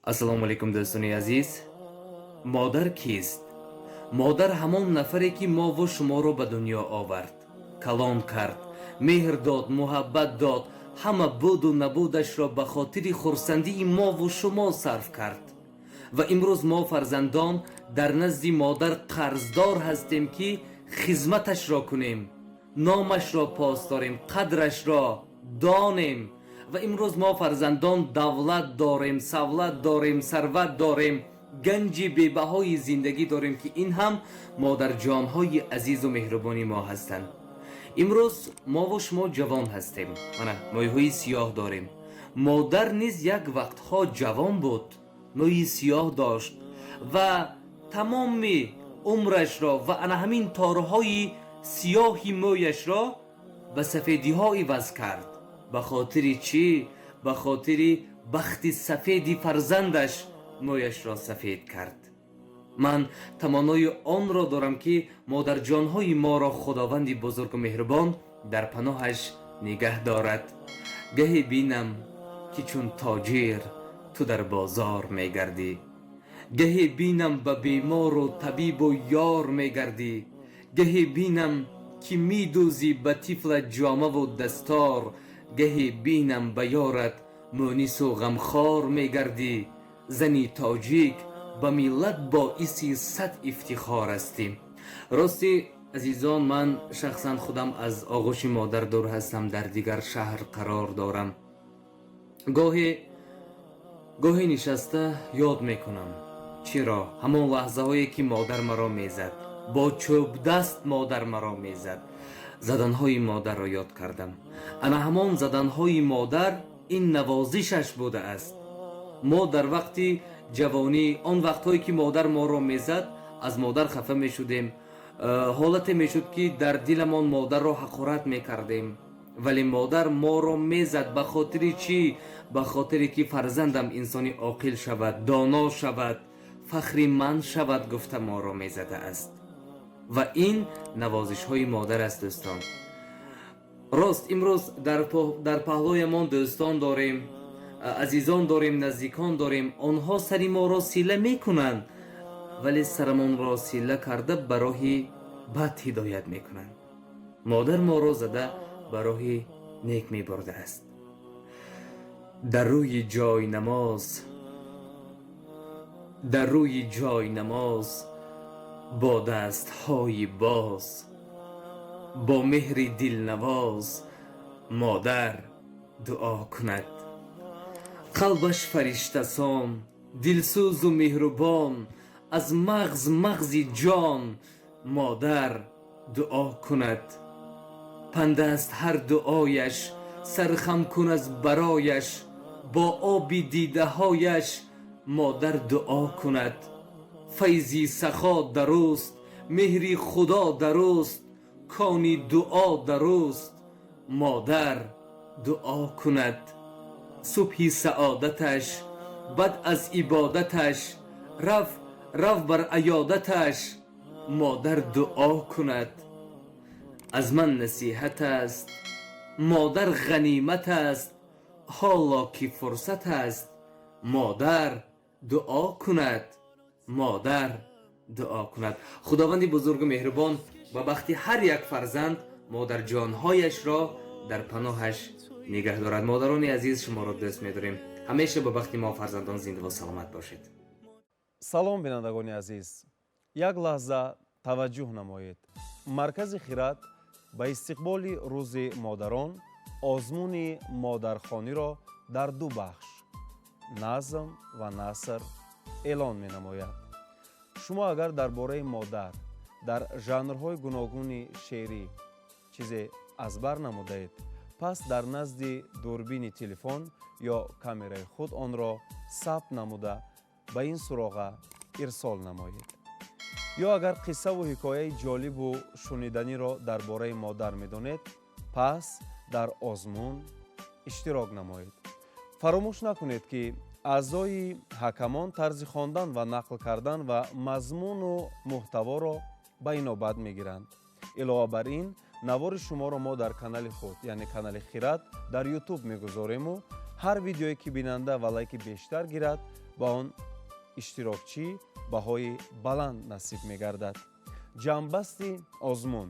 Ассалому алайкум, дӯстони азиз. Модар кист? Модар ҳамон нафаре, ки мову шуморо ба дунё овард, калон кард, меҳр дод, муҳаббат дод, ҳама буду набудашро ба хотири хурсандии мову шумо сарф кард. Ва имрӯз мо, фарзандон, дар назди модар қарздор ҳастем, ки хизматашро кунем, номашро пос дорем, қадрашро донем. Ва имрӯз мо, фарзандон, давлат дорем, савлат дорем, сарват дорем, ганҷи бебаҳои зиндагӣ дорем, ки ин ҳам модарҷонҳои азизу меҳрубони мо ҳастанд. Имрӯз мову шумо ҷавон ҳастем, мана, мӯйҳои сиёҳ дорем. Модар низ як вақтҳо ҷавон буд, мӯйи сиёҳ дошт ва тамоми умрашро ва ана ҳамин торҳои сиёҳи мӯяшро ба сафедиҳо иваз кард. Ба хотири чӣ? Ба хотири бахти сафеди фарзандаш мӯяшро сафед кард. Ман таманнои онро дорам, ки модарҷонҳои моро Худованди бузургу меҳрубон дар паноҳаш нигаҳ дорад. Гаҳе бинам, ки чун тоҷир ту дар бозор мегардӣ, гаҳе бинам, ба бемору табибу ёр мегардӣ, гаҳе бинам, ки мидӯзӣ ба тифла ҷомаву дастор, гаҳе бинам, ба ёрат мӯнису ғамхор мегардӣ. Зани тоҷик, ба миллат боиси сад ифтихор ҳастӣ. Рости, азизон, ман шахсан худам аз оғӯши модар дур ҳастам, дар дигар шаҳр қарор дорам. Гоҳе гоҳе нишаста ёд мекунам. Чиро? Ҳамон лаҳзаҳое, ки модар маро мезад, бо чӯбдаст модар маро мезад. Заданҳои модарро ёд кардам. Ана ҳамон заданҳои модар ин навозишаш будааст. Мо дар вақти ҷавонӣ, он вақтҳое, ки модар моро мезад, аз модар хафа мешудем, ҳолате мешуд, ки дар диламон модарро ҳақорат мекардем. Вале модар моро мезад ба хотири чӣ? Ба хотире ки фарзандам инсони оқил шавад, доно шавад, фахри ман шавад гуфта моро мезадааст. Ва ин навозишҳои модар аст, дӯстон. Рост, имрӯз дар паҳлӯямон дӯстон дорем, азизон дорем, наздикон дорем. Онҳо сари моро сила мекунанд, вале сарамонро сила карда, ба роҳи бад ҳидоят мекунанд. Модар моро зада, ба роҳи нек мебурдааст. Дар рӯи ҷой намоз, дар рӯи ҷой намоз, бо дастҳои боз, бо меҳри дилнавоз модар дуо кунад. Қалбаш фариштасон, дилсӯзу меҳрубон, аз мағз мағзи ҷон модар дуо кунад. Панд аст ҳар дуояш, сархам кун аз барояш, бо оби дидаҳояш модар дуо кунад. Файзи сахо даруст, меҳри Худо даруст, кони дуо даруст, модар дуо кунад. Субҳи саодаташ баъд аз ибодаташ, рав, рав бар аёдаташ, модар дуо кунад. Аз ман насиҳат аст: модар ғанимат аст, ҳоло ки фурсат аст, модар дуо кунад, модар дуо кунад. Худованди бузургу меҳрубон ба бахти ҳар як фарзанд модарҷонҳояшро дар паноҳаш нигаҳ дорад. Модарони азиз, шуморо дӯст медорем. Ҳамеша ба бахти мо, фарзандон, зиндаву саломат бошед. Салом, бинандагони азиз! Як лаҳза таваҷҷӯҳ намоед. Маркази «Хирад» ба истиқболи Рӯзи модарон озмуни модархониро дар ду бахш, назм ва наср, эълон менамояд. Шумо агар дар бораи модар дар жанрҳои гуногуни шеърӣ чизе аз бар намудаед, пас дар назди дурбини телефон ё камераи худ онро сабт намуда, ба ин суроға ирсол намоед. Ё агар қиссаву ҳикояи ҷолибу шуниданиро дар бораи модар медонед, пас дар озмун иштирок намоед. Фаромӯш накунед, ки аъзои ҳакамон тарзи хондан ва нақл кардан ва мазмуну муҳтаворо ба инобат мегиранд. Илова бар ин, навори шуморо мо дар канали худ, яъне канали «Хирад» дар Ютуб мегузорему ҳар видеое, ки бинанда ва лайки бештар гирад. Ба он иштирокчӣ баҳои баланд насиб мегардад. Ҷамъбасти озмун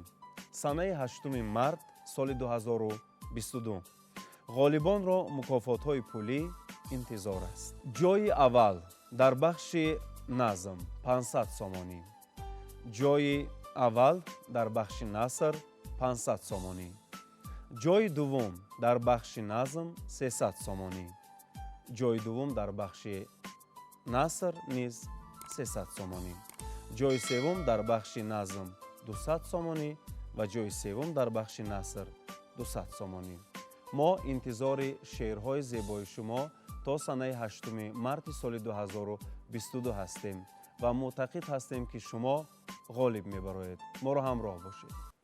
санаи 8 март соли 2022. Ғолибонро мукофотҳои пулӣ интизор аст. Ҷойи аввал дар бахши назм 500 сомонӣ, ҷойи аввал дар бахши наср 500 сомонӣ, ҷойи дуввум дар бахши назм 300 сомонӣ, ҷойи дуввум дар бахши наср низ 300 сомонӣ, ҷойи севум дар бахши назм 200 сомонӣ ва ҷойи севум дар бахши наср 200 сомонӣ. Мо интизори шеърҳои зебои шумо то санаи 8 марти соли 2022 ҳастем ва мӯътақид ҳастем, ки шумо ғолиб мебароед. Моро ҳамроҳ бошед.